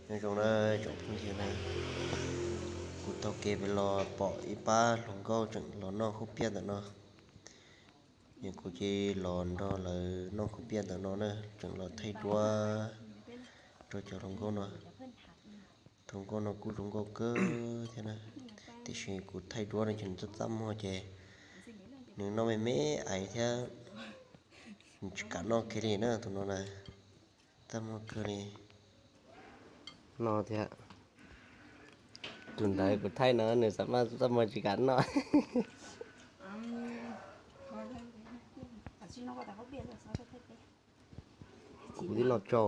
Nyob zoo na tsoom phooj ywg na, kuv taug kev pem los pom ib pab hluas nkauj tseem los noj khaub piaj ntawm no. Ces kuv cia li los nrog lawv noj khaub piaj ntawm no na, tseem los thaij duab rau cov hluas nkauj no. Tus hluas nkauj no kuj zoo nkauj kawg thiab na, tiam sis kuv thaij duab no ces nws txaj txaj muag ces nws noj me me aiv thiab, nws tsis kam noj kiag li na tus no na. Txaj muag kawg li. No thiab, tus ntawd kuv thaij no nws xav maj txaj muag tsis kam noj. Kuv twb noj tsau.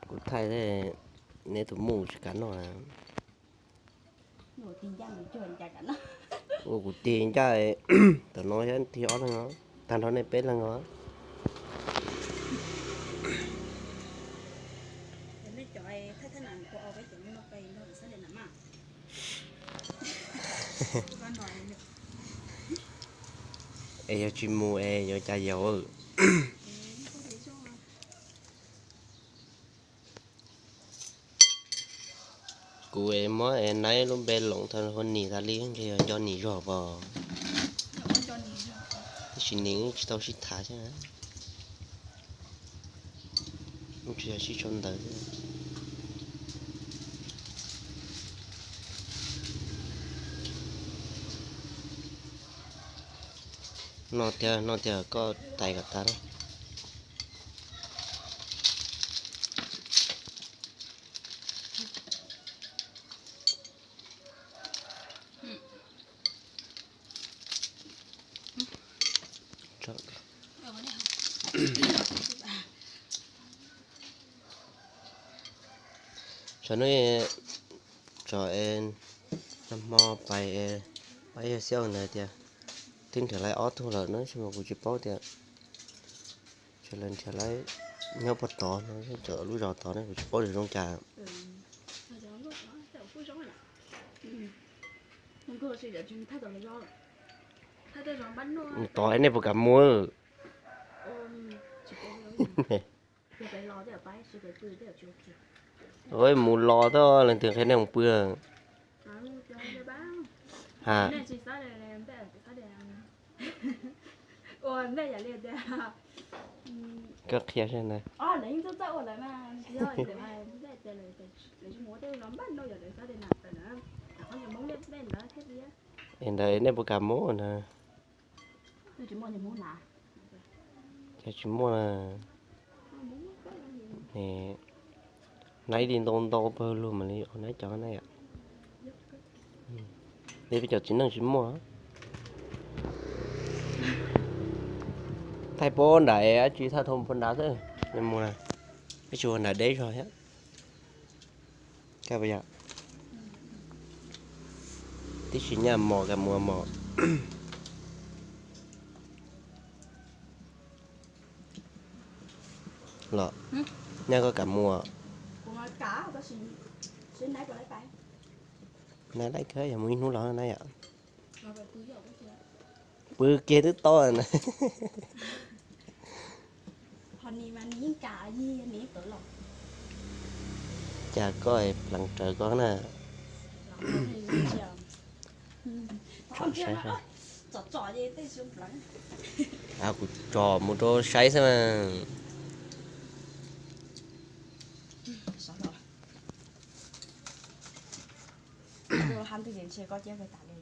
Kuv thaij neb tus muj tsis kam noj. Ua kuv tig ncaj, tam no thiab tig ob leeg os, tag nrho nej peb leeg os. Es yog tsis mus es yuav cas yaum. Kuv es muab es Naib lub npe loov tau hu Nis tas li, ntshe yog nco Nis zog pom. Tab sis Nis tsis tau sib tham thiab, tsis yog sib sau ntawv thiab. No tiag, no tiag, koj tais kom tas na. Tso no, tso es nag hmo pais, pais yog xiab ntawd tias twb nrhiav lawv ob tug lawm no, tab sis mas kuv tsis paub tias sawv daws nrhiav lawv nyob puag tod no, lub zos tod ne, kuv tsis paub zoo cas. Tod nej puas kam mus? Mus los tau leej twg qhia nej mus pw. Ha, koj qhia saib na. Es ntawd nej puas kam mus na? Cas tsis muaj na. Nab li ntau ntau pawg lug mam li ua nab cov na yom. Peb cov txiv neej tsis muaj. Thaij puag nram dab tsi, thaij thaum puag nrad xwb, mus na, peb tsis ua nram deb zog thiab. Koj puas yog? Tib si nyaj mos koj mus mos. Los, nyaj koj kam mus? Nab laij kawg, yog mus ib hnub los na yom. Pw kiag twb tau na. Cas koj pleev rawv koj na. Kuv tso mus rau saib xwb mas. Hab ntwg ces ntshe koj ciab kawg tas li.